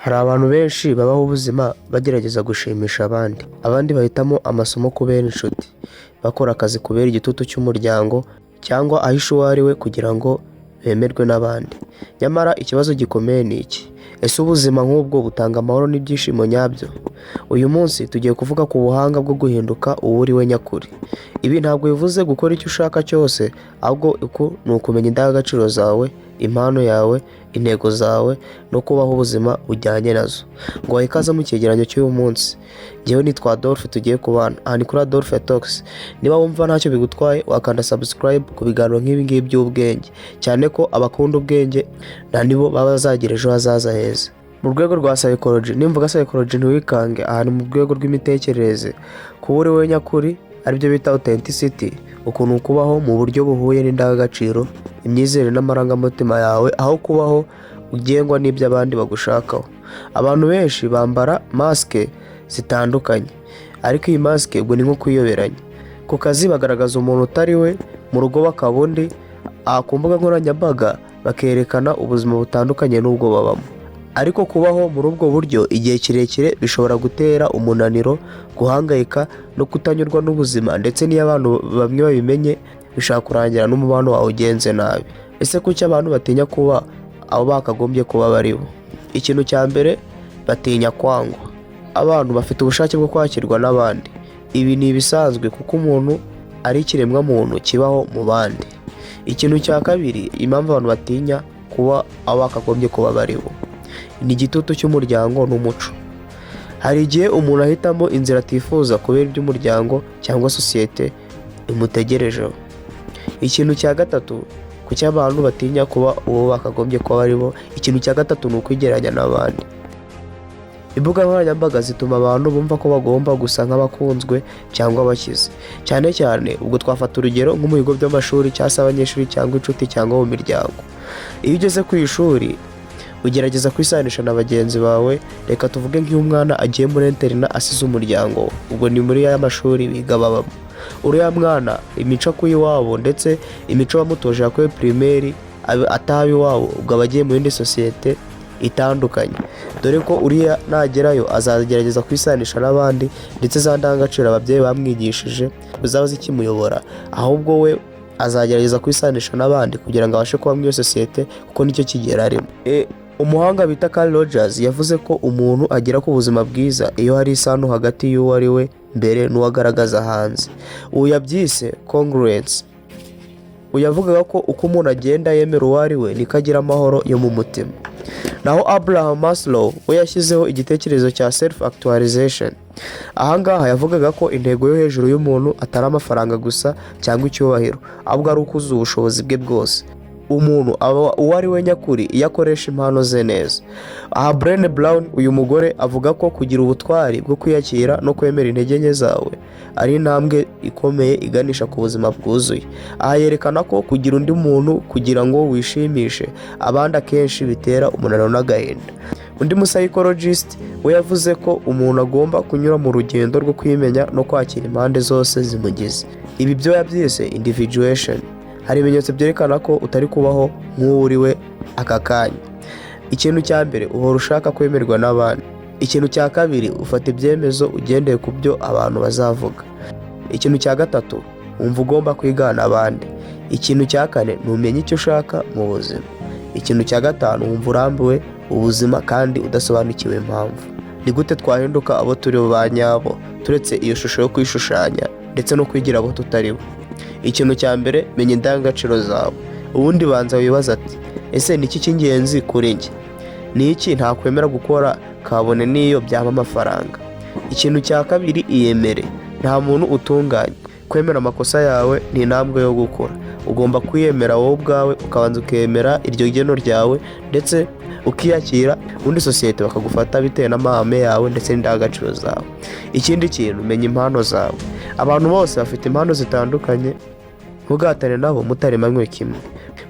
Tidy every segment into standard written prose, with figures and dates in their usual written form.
Hari abantu benshi babaho ubuzima bagerageza gushimisha abandi. Abandi bahitamo amasomo kubera inshuti, bakora akazi kubera igitutu cy'umuryango cyangwa ahisha uwo ari we kugira ngo bemerwe n'abandi. Nyamara ikibazo gikomeye ni iki: ese ubuzima nk'ubwo butanga amahoro n'ibyishimo nyabyo? Uyu munsi tugiye kuvuga ku buhanga bwo guhinduka uwo uri we nyakuri. Ibi ntabwo bivuze gukora icyo ushaka cyose, ahubwo uku ni ukumenya indangagaciro zawe, impano yawe, intego zawe no kubaho ubuzima bujyanye nazo. Ngo ikaze mu cyegeranyo cy'uyu munsi. Njyewe nitwa Adolphe, tugiye kubana. Aha ni kuri Adolphe Talks. Niba wumva ntacyo bigutwaye, wakanda subscribe ku biganiro nk'ibi ngibi by'ubwenge, cyane ko abakunda ubwenge na nibo baba bazagira ejo hazaza heza. Mu rwego rwa psychology, nimvuga psychology ntiwikange, aha ni mu rwego rw'imitekerereze. Kuba uri we nyakuri, aribyo bita authenticity, ukuntu kubaho mu buryo buhuye n'indangagaciro, imyizerere n'amarangamutima yawe, aho kubaho ugengwa n'ibyo abandi bagushakaho. Abantu benshi bambara masike zitandukanye, ariko iyi masike ubwo ni nko kwiyoberanya. Ku kazi bagaragaza umuntu utari we, mu rugo bakaba undi, aha ku mbuga nkoranyambaga bakerekana ubuzima butandukanye n'ubwo babamo. Ariko kubaho muri ubwo buryo igihe kirekire bishobora gutera umunaniro, guhangayika no kutanyurwa n'ubuzima, ndetse n'iyo abantu bamwe babimenye bishobora kurangira n'umubano wawe ugenze nabi. Ese kuki abantu batinya kuba abo bakagombye kuba bari bo? Ikintu cya mbere, batinya kwangwa. Abantu bafite ubushake bwo kwakirwa n'abandi. Ibi ni ibisanzwe kuko umuntu ari ikiremwamuntu kibaho mu bandi. Ikintu cya kabiri, impamvu abantu batinya kuba abo bakagombye kuba bari bo, ni igitutu cy'umuryango n'umuco. Hari igihe umuntu ahitamo inzira atifuza kubera iby'umuryango cyangwa sosiyete imutegerejeho. Ikintu cya gatatu, kuki abantu batinya kuba uwo bakagombye kuba bari bo? Ikintu cya gatatu ni ukwigereranya n'abandi. Imbuga nkoranyambaga zituma abantu bumva ko bagomba gusa nk'abakunzwe cyangwa abakize, cyane cyane ubwo twafata urugero nko mu bigo by'amashuri cyangwa se abanyeshuri cyangwa inshuti cyangwa mu miryango. Iyo ugeze ku ishuri, ugerageza kwisanisha na bagenzi bawe. Reka tuvuge nk'iyo umwana agiye muri internat asize umuryango we, ubwo ni muri ya mashuri biga babamo. Uriya mwana imico akuye iwabo ndetse imico bamutoje yakuye primaire ataba iwabo, ubwo aba agiye mu yindi sosiyete itandukanye, dore ko uriya nagerayo azagerageza kwisanisha n'abandi, ndetse za ndangagaciro ababyeyi bamwigishije zaba zikimuyobora, ahubwo we azagerageza kwisanisha n'abandi kugira ngo abashe kuba muri iyo sosiyete, kuko nicyo kigero arimo. Umuhanga bita Carl Rogers yavuze ko umuntu agera ku buzima bwiza iyo hari isano hagati y'uwo ari we mbere n'uwo agaragaza hanze. Ubu yabyise congruence. Uyu yavugaga ko uko umuntu agenda yemera uwo ari we, niko agira amahoro yo mu mutima. Naho Abraham Maslow we yashyizeho igitekerezo cya self actualization. Ahangaha yavugaga ko intego yo hejuru y'umuntu atari amafaranga gusa cyangwa icyubahiro, ahubwo ari ukuzuza ubushobozi bwe bwose. Umuntu aba uwo ari we nyakuri iyo akoresha impano ze neza. Aha Brené Brown, uyu mugore avuga ko kugira ubutwari bwo kwiyakira no kwemera intege nke zawe ari intambwe ikomeye iganisha ku buzima bwuzuye. Aha yerekana ko kugira undi muntu kugira ngo wishimishe abandi akenshi bitera umunaniro n'agahinda. Undi musayikologisite we yavuze ko umuntu agomba kunyura mu rugendo rwo kwimenya no kwakira impande zose zimugize. Ibi byo yabyise individuation. Hari ibimenyetso byerekana ko utari kubaho nk'uwo uri we aka kanya. Ikintu cya mbere, uhora ushaka kwemerwa n'abandi. Ikintu cya kabiri, ufata ibyemezo ugendeye ku byo abantu bazavuga. Ikintu cya gatatu, wumva ugomba kwigana abandi. Ikintu cya kane, ntumenya icyo ushaka mu buzima. Ikintu cya gatanu, wumva urambiwe ubuzima kandi udasobanukiwe impamvu. Ni gute twahinduka abo turi bo ba nyabo, turetse iyo shusho yo kwishushanya ndetse no kwigira abo tutari bo? Ikintu cya mbere, menya indangagaciro zawe. Ubundi banza wibaza ati: "Ese ni iki cy'ingenzi kuri njye? Ni iki ntakwemera gukora kabone n'iyo byaba amafaranga?" Ikintu cya kabiri, iyemere. Nta muntu utunganye. Kwemera amakosa yawe ni intambwe yo gukura. Ugomba kwiyemera wowe ubwawe, ukabanza ukemera iryo geno ryawe ndetse ukiyakira, ubundi sosiyete bakagufata bitewe n'amahame yawe ndetse n'indangagaciro zawe. Ikindi kintu, menya impano zawe. Abantu bose bafite impano zitandukanye. Ntugatane nabo mutaremanywe kimwe.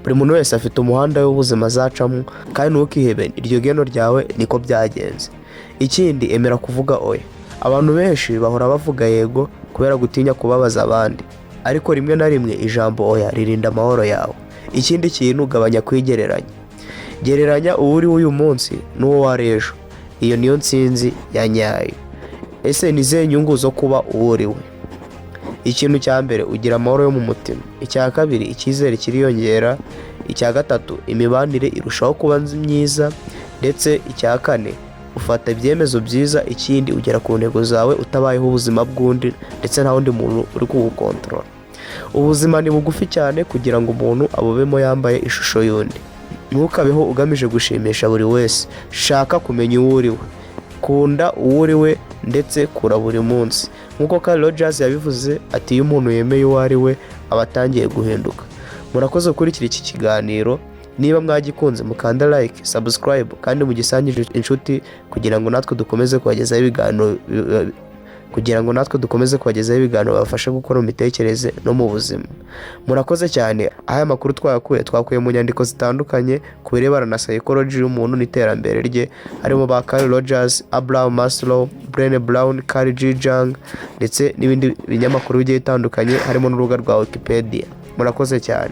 Buri muntu wese afite umuhanda w'ubuzima azacamo, kandi ntukihebe, iryo geno ryawe niko byagenze. Ikindi, emera kuvuga oya. Abantu benshi bahora bavuga yego kubera gutinya kubabaza abandi, ariko rimwe na rimwe ijambo oya ririnda amahoro yawe. Ikindi kintu, gabanya kwigereranya. Gereranya uwo uri uyu munsi n'uwo wari ejo. Iyo niyo ntsinzi ya nyayo. Ese ni izihe nyungu zo kuba uwo uri we? Ikintu cya mbere, ugira amahoro yo mu mutima. Icya kabiri, icyizere kiriyongera. Icya gatatu, imibanire irushaho kuba myiza. Ndetse icya kane, ufata ibyemezo byiza. Ikindi, ugera ku ntego zawe utabayeho ubuzima bw'undi, ndetse nta wundi muntu uri kugukontorora. Ubuzima ni bugufi cyane kugira ngo umuntu abubemo yambaye ishusho y'undi. Ntukabeho ugamije gushimisha buri wese. Shaka kumenya uwo uri we, kunda uwo uri we, ndetse kura buri munsi. Nk'uko Carl Rogers yabivuze ati: "Iyo umuntu yemeye uwo ari we, aba atangiye guhinduka." Murakoze gukurikira iki kiganiro. Niba mwagikunze, mukanda like, subscribe, kandi mugisangije inshuti kugira ngo natwe dukomeze kubagezaho ibiganiro bibafasha gukora mu mitekerereze no mu buzima. Murakoze cyane. Aho aya makuru twayakuye, twakuye mu nyandiko zitandukanye ku birebana na psychology y'umuntu n'iterambere rye, harimo ba Carl Rogers, Abraham Maslow, Brené Brown, Carl G Jung, ndetse n'ibindi binyamakuru bigiye bitandukanye, harimo n'urubuga rwa Wikipedia. Murakoze cyane.